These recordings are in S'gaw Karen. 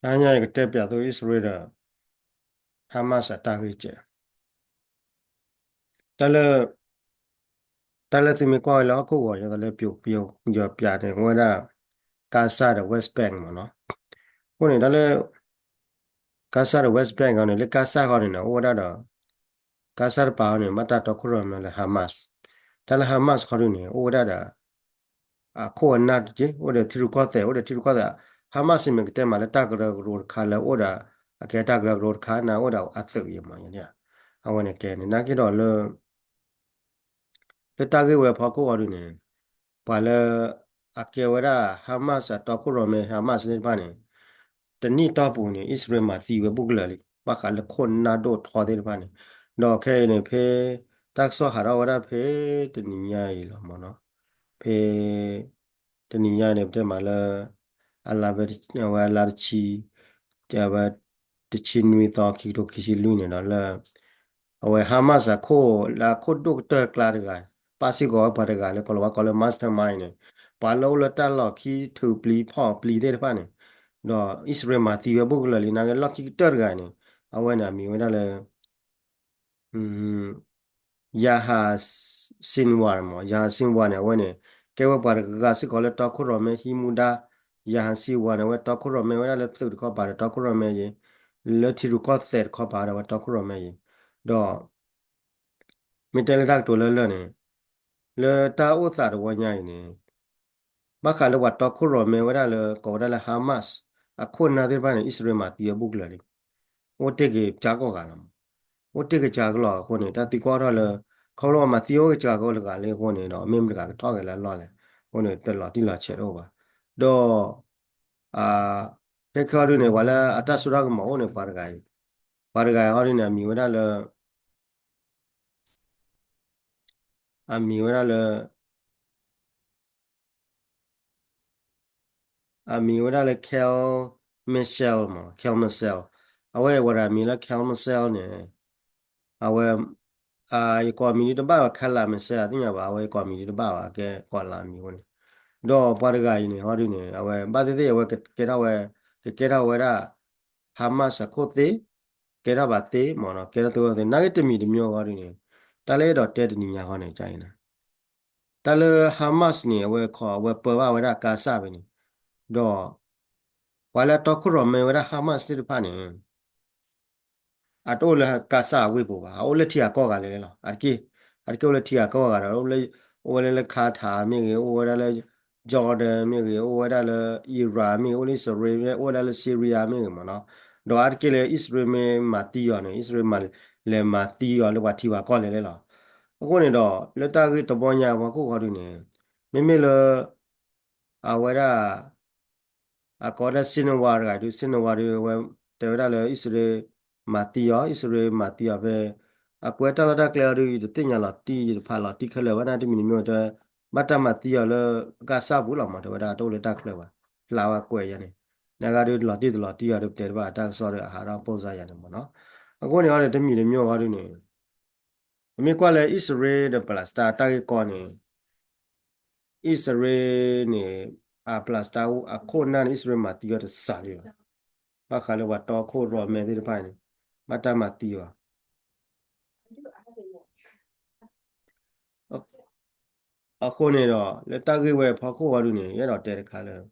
တဟါညါအံၤကတဲပၠးသု အံၣ်စရ့လးဒီး Hamas အတၢ်ဂ့ၢ်ကဲး တၢ်လၢ တၢ်လၢသုမ့ၢ်ကွၢ်ဝဲလၢဟီၣ်ခိၣ်ဂီၤ ယသးလၢပျိပျိယီၤပၠးန့ၣ် အိၣ်ဝဲဒၣ် Gaza ဒီး West Bank မ့ၢ်နီၤ. အဃိန့ၣ် တၢ်လၢ Gaza ဒီး West Bank အီၤန့ၣ် လၢ Gaza ဃီန့ၣ်နီၤ အိၣ်ဝဲဒၣ်ဒီး Gaza တပၤအီၤန့ၣ် ဘၣ်တၢ်တီခိၣ်ရိၣ်မဲလၢ Hamas. တၢ်လၢ Hamas ခီဒုန့ၣ် အိၣ်ဝဲဒၣ်ဒီး အခိၣ်အနၢ်တက့ၢ် အိၣ်ဒီးထံရူၢ်ကီၢ်သဲး အိၣ်ဒီးထံရူၢ်ကီၢ်သဲး Hamas မ့ၢ်ကတဲမးလၢတၢ်ကရၢကရိတခါလၢအိၣ်ဒီး အကဲတၢ်ကရၢကရိတခါန့ၣ် အိၣ်ဒီးအသုးယံၤမး အဝဲန့ၣ်ကဲန့ၣ် နာ်က့ဒီးလၢ လၢတၢ်ဂ့ၢ်ဝဲအဖီခိၣ်အီၤဒုန့ၣ် ပှၤလၢ အကဲဝဲဒၣ် Hamas အတီခိၣ်ရိၣ်မဲ Hamas သ့ၣ်တဖၣ်န့ၣ် တနံၣ်တီၢ်ပူၤန့ၣ် အံၣ်စရ့လးမၤသံဝဲဘူၣ်ကလၢာ်လံ ဘၣ်ဃးလၢခိၣ်နၢ်ဒိၣ်ထီသ့ၣ်တဖၣ်န့ၣ် ဒီးခဲအံၤန့ၣ် ဖဲ တၢ်ကစီၣ်ဟးထီၣ်ဝဲဒၣ်ဖဲ တနံၤညါအံၤလီၤမ့ၢ်နီၤ ဖဲ တနံၤညါန့ၣ် ပတဲမးလၢ အလါ အဝဲအလါတဆံ ဝဲ တဆံနွံသီ ခံကထိခံဆံလွံၢ်န့ၣ်ဒီးလၢ အဝဲ Hamas အခိၣ် လၢအခိၣ်ဒိၣ်ကတၢၢ်ကျါတဂၤ ပာ်စ့ၢ်ကီးဝဲပှၤတဂၤလၢ ကိးလီၤဝဲကိးလၢ mastermind န့ၣ် ပှၤလၢအိၣ်လၢတၢ်လီၢ်ခံထုးပျံၤဖီၣ်ပျံၤသ့ၣ်တဖၣ်န့ၣ် ဒီးအံၣ်စရ့လးမၤသံဝဲဘူၣ်ကလၢာ်လံ နာ်က့လီၢ်ခံကတၢၢ်တဂၤန့ၣ် အဝဲန့ၣ်အမံၤဝဲဒၣ်လၢ Yahya Sinwar မ့ၢ် Yahya Sinwar န့ၣ် အဝဲန့ၣ် ကဲဝဲပှၤတဂၤစ့ၢ်ကီးလၢတီခိၣ်ရိၣ်မဲဟံးမူဒါ Yahya Sinwar န့ၣ် အဝဲတီခိၣ်ရိၣ်မဲဝဲဒၣ်လၢသုးတခီပၤဒီးတီခိၣ်ရိၣ်မဲယံၤ လၢထံရူၢ်ကီၢ်သဲးတခီပၤဒီးအဝဲတီခိၣ်ရိၣ်မဲယံၤ ဒီး မ့ၢ်တဲလၢတၢ်ကတိၤလၢလၢာ်န့ၣ် လၢတၢ်အိၣ်သးတဝီညါအံၤန့ၣ် ဘၣ်ဃးလၢပှၤတီခိၣ်ရိၣ်မဲဝဲဒၣ်လၢ ကိးဝဲဒၣ်လၢ Hamas အခိၣ်နၢ်သ့ၣ်တဖၣ်န့ၣ် အံၣ်စရ့လးမၤသံဝဲဘူၣ်ကလၢာ်လံ အိၣ်တ့ၢ်က့ၤကၠါကိးဂၤလီၤမး အိၣ်တ့ၢ်က့ၤကၠါကလီၤအဃိန့ၣ် တၢ်သံကွၢ်ထီၣ်လၢ ခီဖျိမၤသံအိၣ်က့ၤကၠါကလီၤဂၤလံအဃိန့ၣ်ဒီး မ့ၢ်မတၤတဂၤကထီၣ်က့ၤလၢအလီၢ်လဲၣ် အဃိန့ၣ် တလီၤတံၢ်လီၤဆဲးတအိၣ်ဘၣ် ဒီး ခဲခဲအံၤဒုန့ၣ် ပှၤလၢအတၢ်စိတၢ်ကမီၤအိၣ်န့ၣ် ပှၤတဂၤအံၤ ပှၤတဂၤအံၤဟီဒုန့ၣ် အမံၤဝဲဒၣ်လၢ အမံၤဝဲဒၣ်လၢ အမံၤဝဲဒၣ်လၢ Khail Mashal မး Khail Mashal အဝဲအံၤဝဲဒၣ်အမံၤလၢ Khail Mashal န့ၣ် အဝဲ ယကိးမံၤဒ်တဘၣ်ဘၣ် Khail Mashal သ့ၣ်ညါဘၣ် အဝဲယကိးမံၤဒ်တဘၣ်ဘၣ် အကဲကိးလၢအမံၤအဃိန့ၣ် ဒီးပှၤတဂၤအံၤန့ၣ် ဟီဒုန့ၣ် အဝဲဘၣ်သ့ၣ်သ့ၣ် အဝဲကကဲထီၣ်ဝဲ ကကဲထီၣ်ဝဲဒၣ် Hamas အခိၣ်သ့ ကဲထီၣ်ဘၣ်သ့မ့ၢ်နီၤ ကဲထီၣ်သ့ဝဲသ့ နာ်က့တမံၤတမံၤအဂီၢ်ဒုန့ၣ် တၢ်လၢအဲၣ်ဒိးတဲတနံၤညါဃီန့ၣ် ကန့ၣ် တၢ်လၢ Hamas န့ၣ် အဝဲခီ အဝဲပၢဘၣ်ဝဲဒၣ် Gaza ဖဲန့ၣ် ဒီး ပှၤလၢအတီခိၣ်ရိၣ်မဲဝဲဒၣ် Hamas သ့ၣ်တဖၣ်န့ၣ် အတအိၣ်လၢ Gaza အဝ့ၢ်ပူၤဘၣ် အအိၣ်လၢထံဂၤကီၢ်ဂၤလဲၣ်လဲၣ်လီၤ အတက့ၢ် အတက့ၢ်အိၣ်လၢထံဂၤကီၢ်ဂၤဒီး အိၣ်ဝဲလၢလၢ Qatar မ့ၢ်ဂ့ၤ အိၣ်ဝဲဒၣ်လၢ Jordan မ့ၢ်ဂ့ၤ အိၣ်ဝဲဒၣ်လၢ Iran မ့ၢ်ဂ့ၤ အိၣ်လၢအံၣ်စရ့လးမ့ၢ် အိၣ်ဝဲဒၣ်လၢ Syria မ့ၢ်ဂ့ၤမ့ၢ်နီၤ ဒီးအါတက့ၢ်လၢအံၣ်စရ့လးမ့ၢ်မၤသံအီၤန့ၣ် အံၣ်စရ့လးမၤလဲၤမၤသံအီၤလၢပှၤထံပှၤကီၢ်လဲၣ်လဲၣ်လီၤ အဃိန့ၣ်ဒီး လၢတၢ်ဂ့ၢ်တဘီညါအဖီခိၣ်ဃီဒုန့ၣ် မ့မ့ၢ်လၢ အဝဲဒၣ် အကိးဝဲဒၣ် Sinwar တဂၤဒု Sinwar ဒု အဝဲတဲဝဲဒၣ်လၢအံၣ်စရ့လးမၤသံအီၤ အံၣ်စရ့လးမၤသံအီၤဖဲ အကွဲးတၢ်လီၢ်တၢ်ကျဲအီၤဒု ယတသ့ၣ်ညါလီၤတံၢ် ယတဖးလီၤတံၢ်ခဲလၢာ်ဝဲဒၣ်တမံၤတမံၤတဲ ဘၣ်တၢ်မၤသံအီၤလၢ Gaza ပူၤလီၤမး တဲဝဲဒၣ်တအိၣ်လၢတၢ်ချၢဘၣ် ဖျါဝဲကွဲးယါန့ၣ် နဂၤဒုလီၤတံၢ်တလီၤတံၢ်အီၤဒု ပတဲတဘၣ်တၢ်ကစီၣ်ဒီးအဟးထီၣ်ပိၢ်စါယါန့ၣ်မ့ၢ်နီၤ အဃိန့ၣ်အီၤန့ၣ် တမံၤတမံၤအီၤဒုန့ၣ် ပမ့ၢ်ကွၢ်လၢအံၣ်စရ့လးဒီး Palestine တၢ်ဂ့ၢ်ကီန့ၣ် အံၣ်စရ့လးန့ၣ် အ Palestine အခိၣ်အနၢ်န့ၣ် အံၣ်စရ့လးမၤသံအီၤတစှၤလံဘၣ်. ဘၣ်ဃးလၢပှၤတီခိၣ်ရိၣ်မဲသ့ၣ်တဖၣ်န့ၣ် ဘၣ်တၢ်မၤသံအီၤ အဃိန့ၣ်ဒီး လၢတၢ်ဂ့ၢ်ဝဲအဖီခိၣ်ဝဲဒုန့ၣ် ယအဲၣ်ဒိးတဲတခါလၢ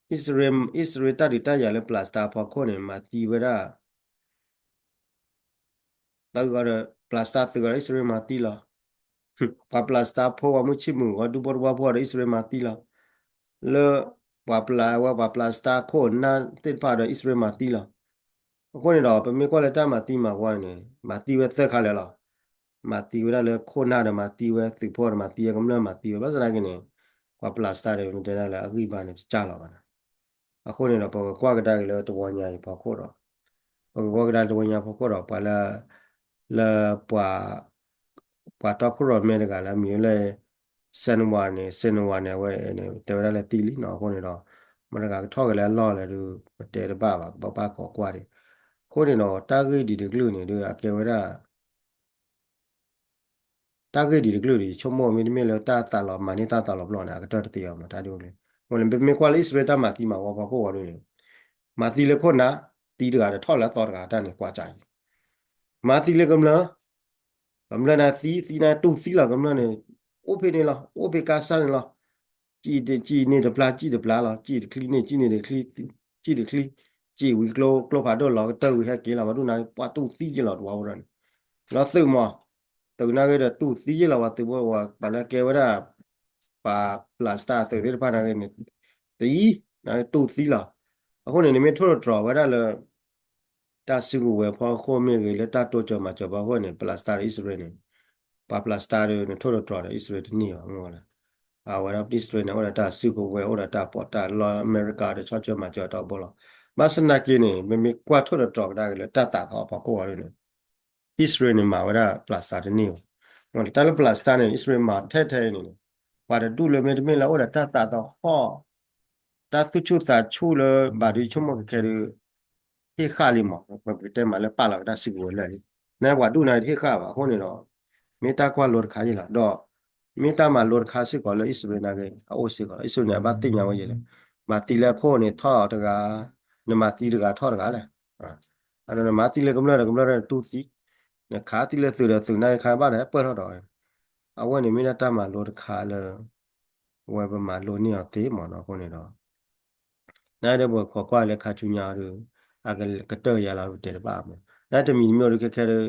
အံၣ်စရ့လး အံၣ်စရ့လးတၢ်ဒုးတၢ်ယၤလၢ Palestine အဖီခိၣ်န့ၣ် မၤသံဝဲဒၣ် သုးဂီၤဒီး Palestine သုးဂီၤဒီး အံၣ်စရ့လးမၤသံလီၤ. ပှၤ Palestine ဖိဝဲမုၢ်ဆ့ၣ်မုၢ်ဂီၤ ဒူဖိတဝါဖိဒီး အံၣ်စရ့လးမၤသံလီၤ. လၢ ပှၤ ပှၤ ပှၤ Palestine ခိၣ်နၢ်သ့ၣ်တဖၣ်ဒီး အံၣ်စရ့လးမၤသံလီၤ. အဃိန့ၣ်ဒီး ပမ့ၢ်ကွၢ်လၢတၢ်မၤသံမၤဝီန့ၣ် မၤသံဝဲသၢခါလၢာ်လီၤ. မၤသံဝဲဒၣ်လၢခိၣ်နၢ်ဒီး မၤသံဝဲသုးဖိဒီး မၤသံဝဲကမျၢၢ်မၤသံဝဲ ဘၣ်ဆၣ်သနာ်က့န့ၣ် ပှၤ Palestine ဒီး မ့ၢ်တဲဒၣ်လၢအဂံၢ်ဘါန့ၣ် တစၢ်လီၤဘၣ်န့ၣ် အဃိန့ၣ်ဒီး ပကကွၢ်ကဒါက့ၤလၢတဝီညါအံၤဖီခိၣ်ဒီး ပကကွၢ်ကဒါတဝီညါဖီခိၣ်ဒီး ပှၤလၢ လၢ ပှၤ ပှၤတီခိၣ်ရိၣ်မဲတဂၤလၢအမံၤလၢ Sinwar န့ၣ် Sinwar န့ၣ် အဝဲန့ၣ် တဲဝဲဒၣ်လၢသံလံနီၤ အဃိန့ၣ်ဒီး မတၤတဂၤကထီၣ်က့ၤလၢအလီၢ်လဲၣ်ဒုး ပတဲတဘၣ်ဘၣ် ပဘၣ်ဘၣ်ခိးကွၢ်ဒံး အဃိန့ၣ်ဒီး တၢ်ဂ့ၢ်ဒ်တကလုာ်န့ၣ်ဒုး အကဲဝဲဒၣ် တၢ်ဂ့ၢ်ဒ်တကလုာ်ဒီး ယဆိကမိၣ်မ့တမ့ၢ်လၢတၢ်သးလီၤမၤန့ၢ်တၢ်သးလီၤပျီန့ၣ် အကတၢၢ်တသ့အီၤမး တၢ်ဒ်အိၣ်လၢ ပမ့ၢ်ကွၢ်လၢအံၣ်စရ့လးတၢ်မၤသံမၤဝီဖီခိၣ်ဝဲဒၣ်န့ၣ် မၤသံလၢခိၣ်နၢ် သံတဂၤဒီးထီၣ်လၢအသီတဂၤတၢ်န့ၣ်ကွၢ်ကၢ်အံၤ, မၤသံလၢကမျၢၢ် ကမျၢၢ်န့ၣ်သံ သံန့ၣ်တူၢ်သံလီၤ ကမျၢၢ်န့ၣ် အိၣ်ဖဲန့ၣ်လီၤ အိၣ်ဖဲကါစၢ်န့ၣ်လီၤ စံၣ်န့ၢ်တပျၢ် စံၣ်တပျၢ်လီၤ စံၣ်တချံန့ၣ် စံၣ်န့ၢ်တချံ စံၣ်တချံ စံၣ်ဝံၤကျိ ကျိဖးဒိၣ်လီၤကတၢၢ်ဝံၤဟဲက့ၤလီၤ ပှၤဒူၣ်န့ၣ် ပှၤတူၢ်သံယ့ၢ်လီၤတဝီဖိဒီးန့ၣ် လီၤသုးမး သုးနာ်ဂ့ၤဒီးတူၢ်သံယ့ၢ်လီၤ ပှၤသုးဖိဝဲ ပှၤလၢကဲဝဲဒၣ် ပှၤ black star သုးသ့ၣ်တဖၣ်နာ်ဂ့ၤန့ၣ် သံ နာ်ဂ့ၤတူၢ်သံလီၤ အဃိန့ၣ် နမ့ၢ်ထိၣ်သတြီၤဝဲဒၣ်လၢ တၢ်စုကဝဲၤဖီခိၣ်မ့ၢ်ဂ့ၤ လၢတၢ်တိစၢၤမၤစၢၤဖီခိၣ်န့ၣ် Palestine ဒီးအံၣ်စရ့လးန့ၣ် ပှၤ Palestine ဒီး နထိၣ်သတြီၤဒီးအံၣ်စရ့လးတန့ၢ်ဘၣ် မ့ၢ်ဝဲလၢ အဝဲဒၣ်အံၣ်စရ့လးန့ၣ် အိၣ်ဒီးတၢ်စုကဝဲၤ အိၣ်ဒီးတၢ်ပီးတၢ်လီ အမဲရကၤဒီးဆီၣ်ထွဲမၤစၢၤတၢ်အိၣ်ဘူးလီၤ. ဘၣ်ဆၣ်သနာ်က့န့ၣ် မ့မ့ၢ်ကွၢ်ထိၣ်သတြီၤကဒါက့ၤလၢတၢ်သးသဟီၣ်ဖီခိၣ်အီၤဒ်န့ၣ် အံၣ်စရ့လးန့ၣ် မၤဝဲဒၣ် Palestine တန့ၢ်ဘၣ်. တၢ်လၢ Palestine န့ၣ် အံၣ်စရ့လးမၤထဲထဲအံၤန့ၣ် ပှၤတဒူၣ်လၢမ့တမ့ၢ်လၢအိၣ်ဒီးတၢ်သးသဟီၣ် တၢ်သူၣ်ဆူၣ်သးဆူၣ်လၢဘၣ်ဒုးဆိကမိၣ်ခဲခဲဒီး ဟ့ၣ်ဃာ်လံမး ပကတဲမးလၢပာ်လီၤက့ၤတၢ်စုကဝဲၤလၢာ်လံ. နပှၤဒူၣ်န့ၣ်တဟ့ၣ်ဃာ်ဘၣ်အဃိန့ၣ်ဒီး မ့ၢ်တၢ်ကွၢ်လိတခါယ့ၢ်လီၤ. ဒီးမ့ၢ်တၢ်မၤလိတခါစ့ၢ်ကီးလၢအံၣ်စရ့လးနာ်က့ အအိၣ်စ့ၢ်ကီးလီၤ. အံၣ်စရ့လးန့ၣ် အဘၣ်သ့ၣ်ညါဝဲယဲလဲၣ်. မၤသံလၢအခိၣ်န့ၣ်ထီၣ်တဂၤ, နမၤသံတဂၤထီၣ်တဂၤလဲၣ်. နမၤသံလၢကမျၢၢ်ဒီးကမျၢၢ်ဒီးတူၢ်သံ, နခးသံလၢသုးဒီးသုးနာ်က့ခါဘၣ်ဒီးဟဲပၢၢ်ထီၣ်ဒီး အဝဲန့ၣ်မ့ၢ်ဒၣ်တၢ်မၤလိတခါလၢ ဝဲပမၤလိန့ၢ်အီၤသ့မးနီၤအဃိန့ၣ်ဒီး နဒီးပခိးကွၢ်လၢခါဆူညါဒီး အကကတၢၢ်ယၤလီၤဒုးတဲတဘၣ်မး. နတမံၤတမံၤဒုးခဲခဲဒီး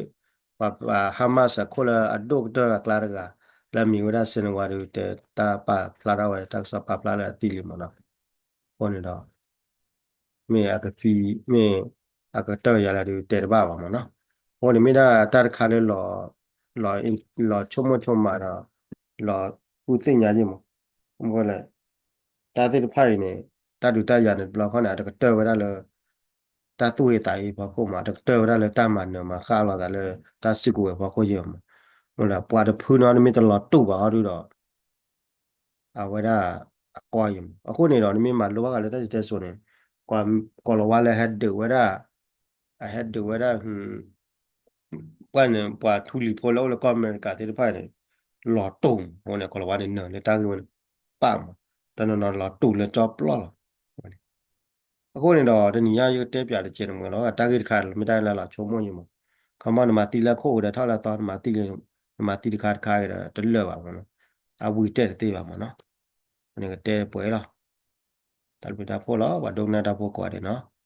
ပှၤ Hamas အခိၣ်လၢအဒိၣ်ကတၢၢ်အကျါတဂၤ လၢအမံၤဝဲဒၣ် Sinwar ဒုးတဲတၢ်ပာ်ဖျါထီၣ်ဝဲ တၢ်ကစီၣ်ပာ်ဖျါလၢအသံလံမးနီၤ. အဃိန့ၣ်ဒီး မ့ၢ်အကသံ မ့ၢ်အကတၢၢ်ယၤလီၤဒုးတဲတဘၣ်ဘၣ်မးနီၤ. အဃိန့ၣ်မ့ၢ်ဒၣ်တၢ်တခါလၢ လီၤဆိကမိၣ်ဆိကမးဒီး လီၤဃုသ့ၣ်ညါယ့ၢ်မး. မ့ၢ်လဲၣ် တၢ်သ့ၣ်တဖၣ်အံၤန့ၣ် တၢ်ဒုးတၢ်ယၤန့ၣ်တဘျီခီန့ၣ် အတကတၢၢ်ဝဲဒၣ်လၢ တၢ်သူၣ်ဟ့သးဟ့ဖီခိၣ်မး အတကတၢၢ်ဝဲဒၣ်လၢတၢ်မၤနၢၤမၤဃၣ်လိာ်သးလၢ တၢ်စုကဝဲၤဖီခိၣ်ယ့ၢ်မး. မ့ၢ်လဲၣ် ပှၤတဖုန့ၣ် နမ့ၢ်တလီၤတူာ်ဘၣ်ဟီဒုဒီး အဝဲဒၣ်အကီယ့ၢ်မး. အဃိန့ၣ်ဒီး နမ့ၢ်မၤလိဘၣ်ဃးလၢတၢ်စံၣ်တဲစိၤန့ၣ် ကိၤလၤဝါလၢဟဲဒုးဝဲဒၣ် အဟဲဒုးဝဲဒၣ် ပှၤန့ၣ် ပှၤထူလံၤဖိလၢအိၣ်လၢကီၢ်အမဲရကၤသ့ၣ်တဖၣ်န့ၣ် လီၤတူာ်မး. အဃိန့ၣ် ကိၤလၤဝါန့ၣ်နၢၤလၢတၢ်ဂ့ၢ်ဝဲန့ၣ် ပာ်မး တနီၤနီၤလီၤတူာ်လၢကၠီပျီလီၤ. အဃိန့ၣ်ဒီး တနံၤညါယကတဲပၠးတကဲးတမှဲၤလီၤ. တၢ်ဂ့ၢ်တခါလၢမ့ၢ်တၢ်လၢလီၤဆိကမိၣ်ယ့ၢ်မး. ခီမီ နမၤသံလၢအခိၣ်ဒီးထီၣ်လၢအသီ နမၤသံလၢ နမၤသံတခါတခါဒီး တလၢာ်ဘၣ်မးနီၤ. အဝံၤတဲတသ့ဘၣ်မးနီၤ. နကတဲပှဲၤလီၤ. တၢ်ဘျုးတၢ်ဖှိၣ်လီၤ ပှၤဒိကနၣ်တၢ်ဖိကိးဂၤဒဲးနီၤ.